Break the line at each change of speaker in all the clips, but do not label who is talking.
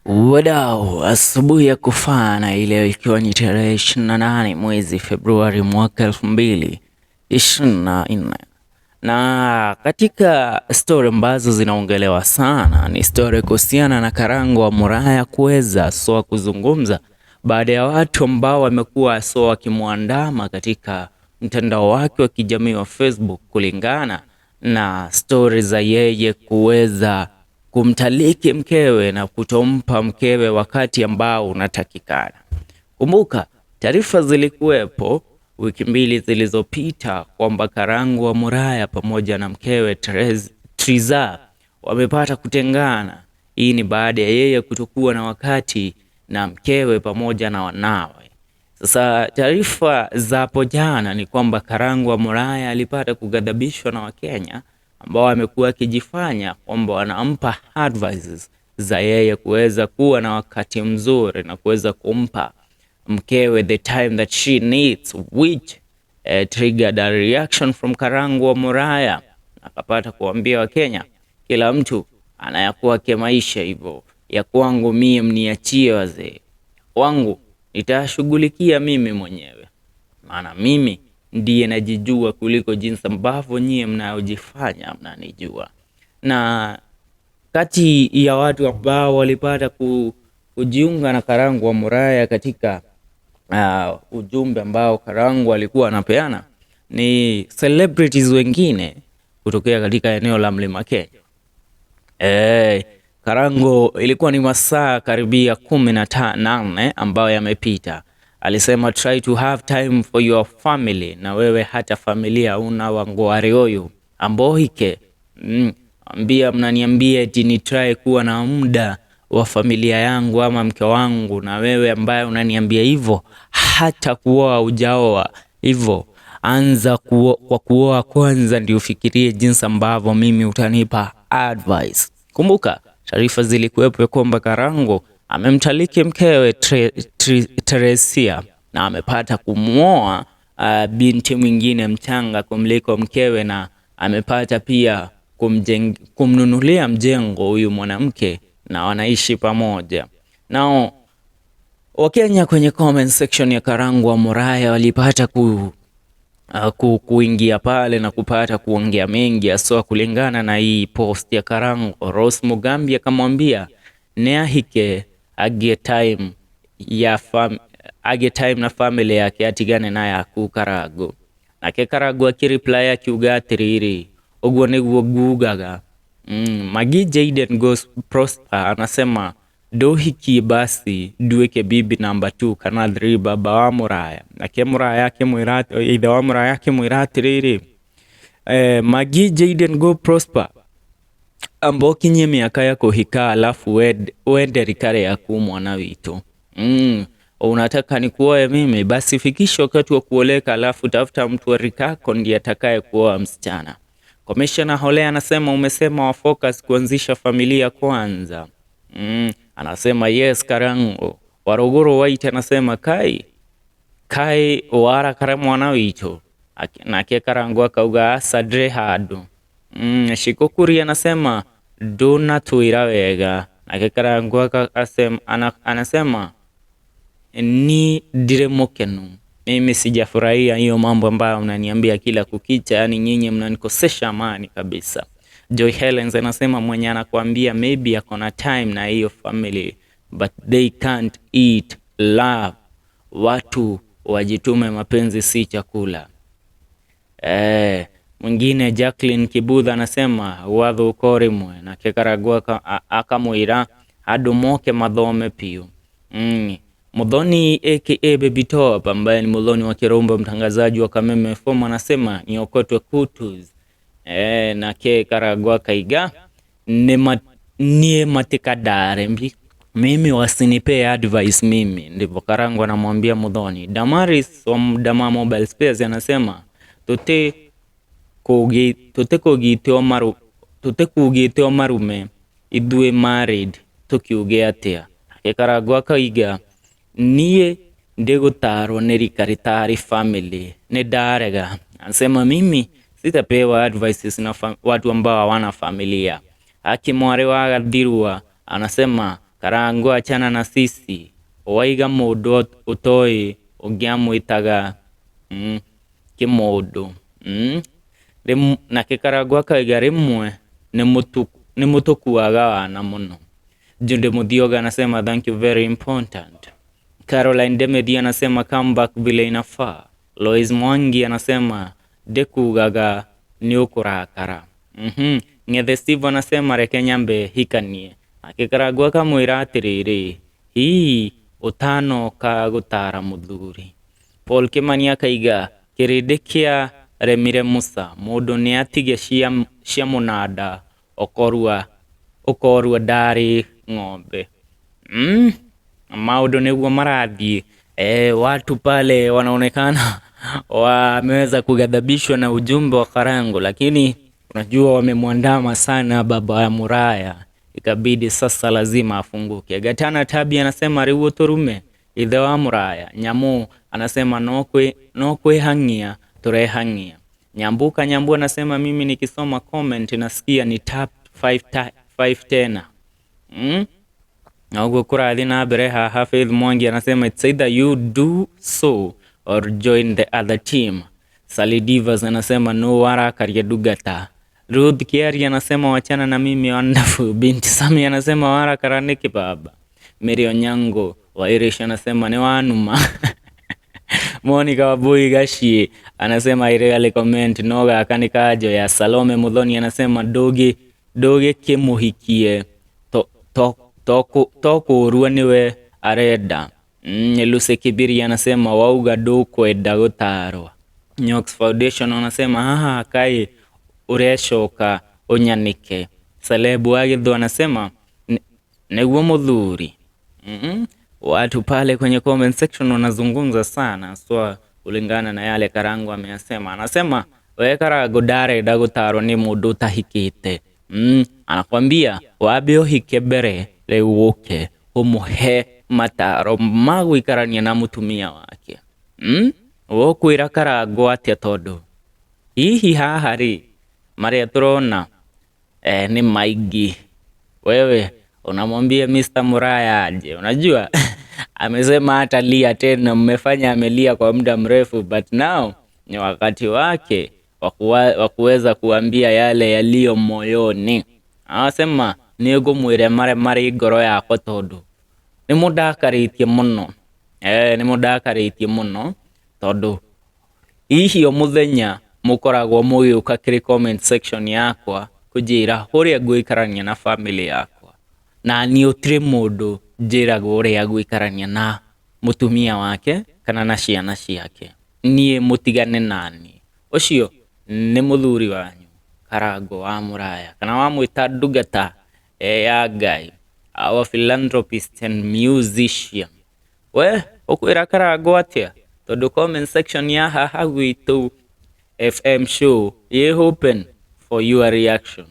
Wadau, asubuhi ya kufana ile ikiwa ni tarehe 28 mwezi Februari mwaka 2024, na katika stori ambazo zinaongelewa sana ni stori kuhusiana na Karango wa Muraya kuweza soa kuzungumza baada ya watu ambao wamekuwa soa wakimwandama katika mtandao wake wa kijamii wa Facebook kulingana na stori za yeye kuweza kumtaliki mkewe na kutompa mkewe wakati ambao unatakikana. Kumbuka taarifa zilikuwepo wiki mbili zilizopita kwamba Karangu wa Muraya pamoja na mkewe Triza wamepata kutengana. Hii ni baada ya yeye kutokuwa na wakati na mkewe pamoja na wanawe. Sasa taarifa za hapo jana ni kwamba Karangu wa Muraya alipata kughadhabishwa na Wakenya ambao amekuwa akijifanya kwamba wanampa advices za yeye kuweza kuwa na wakati mzuri na kuweza kumpa mkewe the time that she needs, which triggered a reaction from Karangu wa Muraya. Akapata kuambia Wakenya kila mtu anayakuwa maisha hivyo, ya kwangu mie mniachie wazee wangu nitashughulikia mimi mwenyewe, maana mimi ndiye najijua kuliko jinsi ambavyo nyie mnayojifanya mnanijua. Na kati ya watu ambao walipata kujiunga na Karangu wa Muraya katika ujumbe ambao Karangu alikuwa anapeana ni celebrities wengine kutokea katika eneo la Mlima Kenya. Karangu ilikuwa ni masaa karibia 18 ambayo yamepita. Alisema try to have time for your family, na wewe hata familia una wangoarioyo ambohike ambia mnaniambia eti ni try kuwa na muda wa familia yangu ama mke wangu, na wewe ambaye unaniambia hivyo hata kuoa hujaoa hivyo, anza kwa kuoa kwanza ndio ufikirie jinsi ambavyo mimi utanipa advice. Kumbuka taarifa zilikuwepo kwamba Karangu amemtaliki mkewe Teresia na amepata kumwoa binti mwingine mchanga kumliko mkewe, na amepata pia kumnunulia mjengo huyu mwanamke na wanaishi pamoja. Nao Wakenya kwenye comment section ya Karangu wa Muraya walipata kuingia pale na kupata kuongea mengi haswa kulingana na hii post ya Karangu. Rose Mugambi akamwambia neahike agie time ya age time na family yake atigane naye aku Karagu. Nake Karagu akireply akiuga atiriri uguo niguo ngugaga. Magi Jaden Ghost Prosper anasema ndohikie basi nduĩke bibi namba 2 kana 3 baba wa Muraya. Nake Muraya akĩmwĩra, ithe wa Muraya akĩmwĩra atĩrĩrĩ, Magi Jaden Go Prosper amba ũkinyie mĩaka ya kũhika alafu wende rika rĩaku mwana witũ. Unataka nikuoe mimi? Basi fikisha wakati wa kuoleka alafu tafuta mtu wa rikako ndiye atakaye kuoa msichana. Commissioner Hole anasema umesema wa focus kuanzisha familia kwanza. Anasema yes Karango. Warogoro White anasema kai kai wara kare mwana witũ. Nake Karango akauga aca ndĩrĩ handũ. Shikokuri anasema ndũnatwĩra wega. Nake Karango anasema ni ndire mukenu. Mimi sijafurahia hiyo mambo ambayo mnaniambia kila kukicha, yani nyinyi mnanikosesha amani kabisa. Joy Helens anasema mwenye anakuambia maybe ako na time na hiyo family but they can't eat love. Watu wajitume, mapenzi si chakula. Mwingine Jacqueline Kibudha anasema wathuka rimwe nake Karagu akamwira andu moke mathome piu. Muthoni aka Baby Top ambaye ni Muthoni wa Kirumba, mtangazaji wa Kameme FM anasema niokotwe kutus. Nake Karagu akaiga nie matikadare mimi wasinipee advice mimi, ndivyo Karangu anamwambia Muthoni. Damaris wa Dama Mobile Space anasema tũtikugĩtwo marume ithuĩ married tũkiuge atĩa. Nake Karangu akaiga niĩ ndigũtarwo nĩ rika rĩtarĩ family nĩ ndarega. Anasema mimi sitapewa advices na watu ambao hawana familia. Aki mwarĩ wa Gathirua anasema Karango achana na sisi, waiga mundu utoi ungiamwitaga kimundu nake Karango akaiga rimwe ni mutukuaga wana muno. Junde Muthioga anasema thank you, very important. Caroline Demedi anasema comeback vile inafaa. Lois Mwangi anasema ndikugaga ni ukurakara. Ngethe Steve anasema reke nyambe hikanie. Nake Karango akamwira atiriri, hihi utanoka gutara muthuri. Paul Kimani akaiga kirindi kia remire Musa mundu ni atige cia munanda okorua ndari ng'ombe. Maundu niguo marathie. Watu pale wanaonekana wameweza kughadhabishwa na ujumbe wa Karango, lakini unajua wamemwandama sana baba ya Muraya, ikabidi sasa lazima afunguke. Gatana Tabi anasema riu turume ithe wa Muraya. Nyamu anasema no kwihang'ia turehang'ia. Nyambuka Nyambu anasema mimi nikisoma comment nasikia ni tap 5 tena. Na uguo kurathi na mbere haha. Faith Mwangi anasema it's either you do so or join the other team. Sally Divas anasema no warakaria ndungata. Ruth Kiari anasema wachana na mimi, wonderful. Binti Sami anasema warakara niki baba. Mary Onyango wa Irish anasema ni wanuma. Monica Wabui Gashi anasema I really comment no gaka ni kanjo ya. Salome Muthoni anasema ndugi ndugikimuhikie to kũũrua niwe arenda. Lucy Kibiri anasema wauga ndukwenda gũtarwo. Nyox Foundation anasema haha kai urecoka unyanike. Selebu wa Githu anasema niguo muthuri. Watu pale kwenye comment section wanazungumza sana so kulingana na yale Karango ameyasema. Anasema we Karango ndarenda gutarwo ni mundu utahikite. Anakwambia wambe uhike mbere riu uke umuhe mataro ma guikarania na mutumia wake. Ũkwĩra Karango atĩa tondu hihi haha rĩ marĩa tũrona ni maingĩ. Wewe unamwambia Mr. Muraya aje? Unajua amesema hatalia tena, mmefanya amelia kwa muda mrefu, but now ni wakati wake wa kuweza kuambia yale yaliyo moyoni. Anasema nĩngũmwĩra marĩa marĩ ngoro yakwa tondu nĩmũndakarĩtie mũno. Nĩmũndakarĩtie mũno tondu hihi o mũthenya mũkoragwo mũgĩũka kĩrĩ comment section yakwa kũnjĩra ũrĩa ngũikarania na family yakwa, na niĩ gũtirĩ mũndũ njĩragwo ũrĩa ngũikarania na mũtumia wake kana na ciana ciake. Niĩ mũtigane naniĩ, ũcio nĩ mũthuri wanyu Karango wa Mũraya kana wamwĩta ndungata ya Ngai, our philanthropist and musician. We ũkwĩra Karango atĩa? Tondũ comment section ya haha gwitũ FM show ĩ open for your reaction.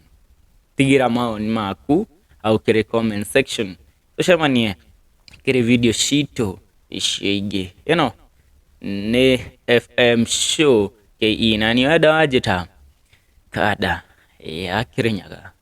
Tigĩra maoni maku hau kĩrĩ comment section, tũcemanie kĩrĩ video citũ icio ingĩ. Ĩno nĩ FM show KE na nĩ wenda wanjĩta kanda ya Kĩrĩnyaga.